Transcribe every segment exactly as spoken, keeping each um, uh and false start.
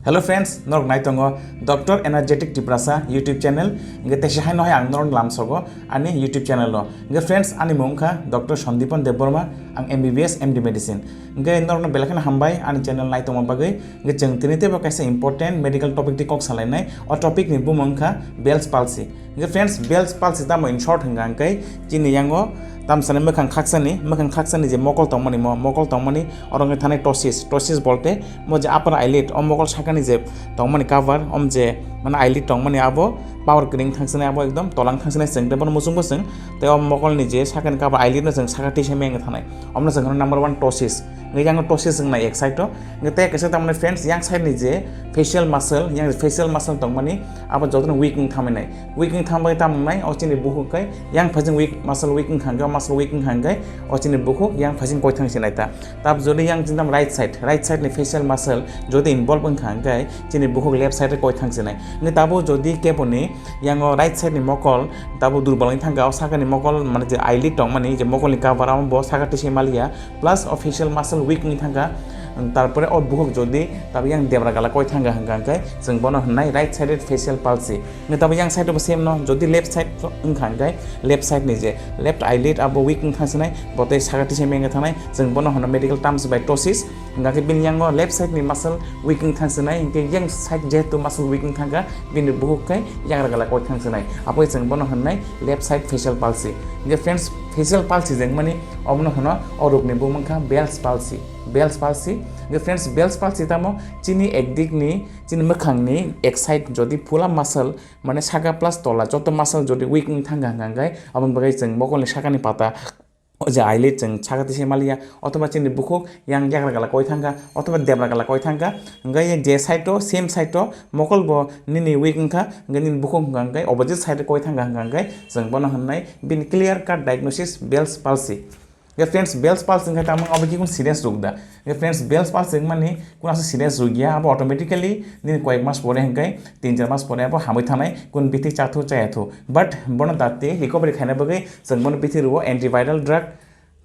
Hello friends, norok nai tongo Doctor Energetic Tiprasa YouTube channel. Hingke teisa haino hai ang norok lamsogo ani YouTube channel o. Hingke friends, ani mung kha Doctor Sandipan Debbarma, ang M B B S M D medicine. Hingke norokno belai kheno hambai ani channel nai tongma bagwi. Hingke chwng tini teibo kaisa important medical topic twi kok salainai. O topic ni bumung kha Bell's palsy. Hingke friends, Bell's palsy tamo in short hingka hingke chini yango tamsani mwkhang khaksani, mwkhang khaksani je mokol tongmani mo, mokol tongmani oro hingke thanai ptosis, ptosis bolte mo je upper eyelid, o mokol sakani je tongmani cover, om je mane eyelid tongmani abo power kwrwng thangsinai, abo ekdom tolang thangsinai chwng tei bono muchungbo chwng tei o mokolni je sakani cover eyelid no chwng saka tisa meng thanai, omno chwng hono number one ptosis. Hingke yango ptosis wngnai ek side o. Hingke tei kaisa tamni friends, yang side ni je facial muscle, yang facial muscle tongmani abo jotono weak wng thamanai. Weak wng thambai tamnai o chini bukhuk kai yang phajing weak, muscle weak wng kha hingke, muscle weak wng kha hingke o chini bukhuk yang phajing koi thang sinai ta. Tab jodi yang chini tam right side, right side ni facial muscle jodi involve wng kha hingke chini bukhuk left side koi thang sinai. Hingke tabo jodi keboni yango right side ni mokol tabo durbol wng thangka, o sakani mokol mane je eyelid tongmani je mokolni cover amo bo saka tisa maliya. Plus o facial muscle weak wngwi thangkha, tarpore o bukhuk jodi tabi yang debra gala koi thangkha hwnkha hwnkhe chwng bono hwnnai right sided facial palsy. Hwnkhe tabi yang side bo same no, jodi left side wngkha hwnkhe left side ni je left eyelid abo weak wng thangsinai, bo tei saka tisa meng wng thangnai, chwng bono hwno medical terms bai ptosis. Hwnkha khe bini yango left side ni muscle weak wng thangsinai, hwnkhe yang side jehetu muscle weak wng thangkha, bini bukhuk khe yagra gala koi thangsinai, abo chwng bono hwnnai left side facial palsy. Hwnkhe friends, facial palsy jengmani obono hwno o rokni bumung kha Bell's palsy. Bell's palsy. Hwnkhe friends, Bell's palsy tamo chini ekdikni, chini mwkhangni ek side jodi pula muscle, mane saka plus tola joto muscle jodi weak wng thangkha hwnkha hwnkhe, aboni bagwi chwng mokolni sakani pata, o je eyelid chwng saka tisa maliya, othoba chini bukhuk yang yagra gala koi thangkha, othoba debra gala koi thangkha, hwnkhe je side o, same side o mokol bo nini weak wngkha, hwnkhe nini bukhuk wngkha hwnkhe opposite side o koi thangkha hwnkha hwnkhe chwng bono hwnnai bini clear cut diagnosis Bell's palsy. Hwnkhe friends, Bell's palsy hwnkhe tamo abo khe kun serious rok da? Hwnkhe friends, Bell's palsy wngmani kun aswk serious rok ya, abo automatically nini koyek mas pore hwnkhe tin char mas pore abo hamwi thanai, kun bithi chathu chayathu. But bono dati recovery khaina bagwi chwng bono bithi rwo antiviral drug,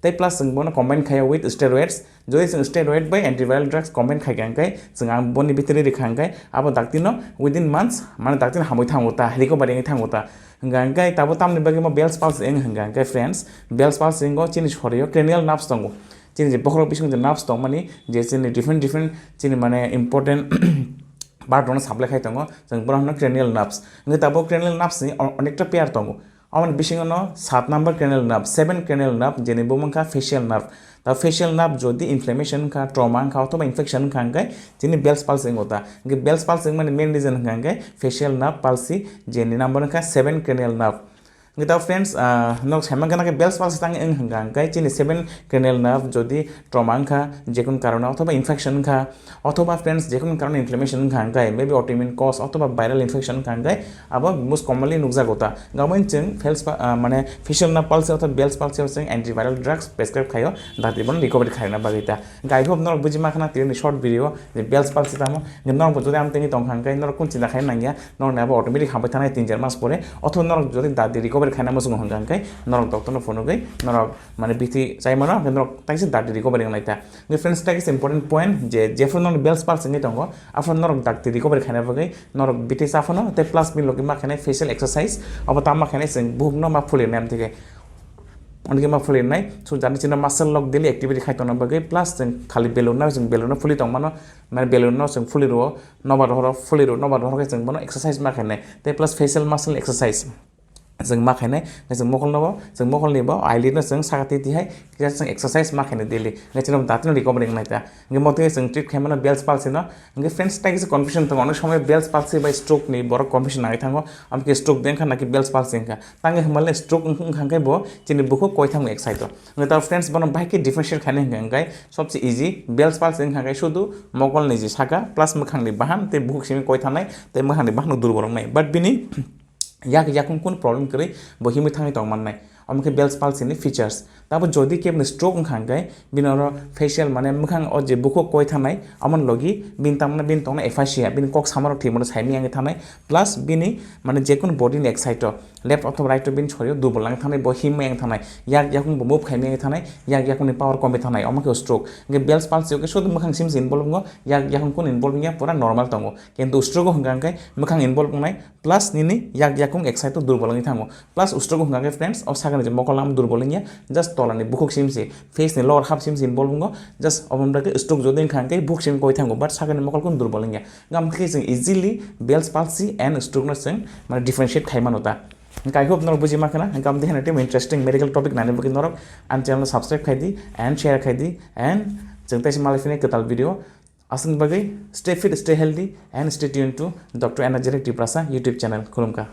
tei plus chwng bono combine khaio with steroids. Jodi chwng steroid bai antiviral drugs combine khaikha hwnkhe chwng ang boni bithi rikha hwnkhe abo dakti no within months, mane dakti no hamwi thango ta, recovery wngwi thango ta. Hwnkha hwnkhe tabo tamni bagwi mo Bell's palsy wng hwnkha hwnkhe friends, Bell's palsy wngo chini sorio cranial nerves tongo. Chini je bokhorok bising je nerves tongmani, je chini different different chini mane important part rokno supply khai tongo, chwng bono hwno cranial nerves. Hwnkhe tabo cranial nerves ni o-, onekta pair tongo. Aboni bisingo no sat number cranial nerve, seven cranial nerve, jeni bumung kha facial nerve. Ta facial nerve jodi inflammation wngkha, trauma wngkha, othoba infection wngkha hwnkhe chini Bell's palsy wngo ta. Hwnkhe Bell's palsy wngmani main reason wngkha hwnkhe facial nerve palsy, jeni number wngkha seven cranial nerve. Hwnkhe ta friends, ah, nok saiman gana khe Bell's palsy tang wng hwnkha hwnkhe chini seven cranial nerve jodi trauma wngkha, jekun karone, othoba infection wngkha, othoba friends jekun karone inflammation wngkha hwnkhe, maybe autoimmune cause othoba viral infection wngkha hwnkhe, abo most commonly nukjago ta. Gabon chwng Bell's pa-, ah, mane facial nerve palsy othoba Bell's palsy o chwng antiviral drugs prescribe khaio, dati bono recovery khaina bagwi ta. Hwnkhe I hope norok buji ma khana tini short video je Bell's palsy tamo. Hwnkhe norok bo jodi ang tengwi tongkha hwnkhe norok kun chinta khaina nangya, norok ni abo automatic hambai thanai tin char mas pore. Othoba norok jodi dati recovery khaina muchungo hwnkha hwnkhe norok doctor no phunugwi norok mane bithi chai mano, hwnkhe norok taisa dati recovery wngnai ta. Hwnkhe friends, that is important point je jephru norok Bell's palsy wngwi tongo, aphuru norok dakti recovery khaina bagwi norok bithi cha phano tei plus bini logi ma khainai facial exercise, abo tamo khainai chwng buhukno ma phulirnai amtike. Onike ma phulirnai, so jani chini muscle rok daily activity khai tongna bagwi plus chwng khali belun no, chwng belun no phuli tongmano, mane belun no chwng phuli rwo, nobar horo phuli rwo, nobar horo khe chwng bono exercise ma khainai tei plus facial muscle exercise. Chwng ma khainai, chwng mokol no bo, chwng mokol ni bo eyelid no chwng saka twi twi hai kisa chwng exercise ma khainai daily. Hwnkhe chini dati no recovery wngnai ta. Hwnkhe mo twi chwng treat khaimano Bell's palsy no. Hwnkhe friends, tai kisa confusion tongo. Onek somoy Bell's palsy bai stroke ni borok confusion nangwi thango. Amtwi stroke de wngkha naki Bell's palsy wngkha. Tangwi hwnbahle stroke wng-, wngkha hwnkhe bo chini bukhuk koi thango ek side o. Hwnkhe ta friends, bono bahai khe differentiate khainai hwnkha hwnkhe sobse easy. Bell's palsy wngkha hwnkhe sudu mokol ni je saka plus mwkhang ni bahan tei bukhuk simi koi thangnai tei mwkhang ni bahan no durbol wngnai. But bini yak yakung kun problem kwrwi bo himwi thangwi tong mannai. Omo khe Bell's palsy ni features. Tabo jodi kebni stroke wngkha hwnkhe bini oro facial mane mwkhang o je bukhuk koi thanai amon logi bini tamna bini tongna aphasia bini kok samarok thwimano saimaya wngwi thanai plus bini mane jekunu body ni ek side o left othoba right o bini sorio dubol wngwi thanai bo himma wngwi thanai yak yakung bo move khaimaya wngwi thanai yak yakung ni power komwi thanai omo khe stroke. Hwnkhe Bell's palsy o khe sud mwkhang sim se involve wngo yak yakung kun involve wngya pura normal tongo kintu stroke o hwnkha hwnkhe mwkhang involve wngnai plus nini yak yakung ek side o dubol wngwi thango. Plus stroke wngkha khe friends o sakani je mokol lam durbol wngya just tolani bukhuk sim se face ni lower half sim se involve wngo just omo wngkha khe stroke jodi wngkha hwnkhe bukhuk sim koi thango but sakani mokol kun durbol wngya. Gam khe chwng easily Bell's palsy and stroke no chwng mane differentiate khai mano ta. Hwnkhe I hope norok buji ma khana hwnkhe amtwi hwnwi tei interesting medical topic nani bagwi norok ani channel no subscribe khai di and share khai di and chwng teisa malai phini kwtal video. Aswkni bagwi stay fit, stay healthy and stay tuned to Doctor Energetic Tiprasa YouTube channel. Khulumkha.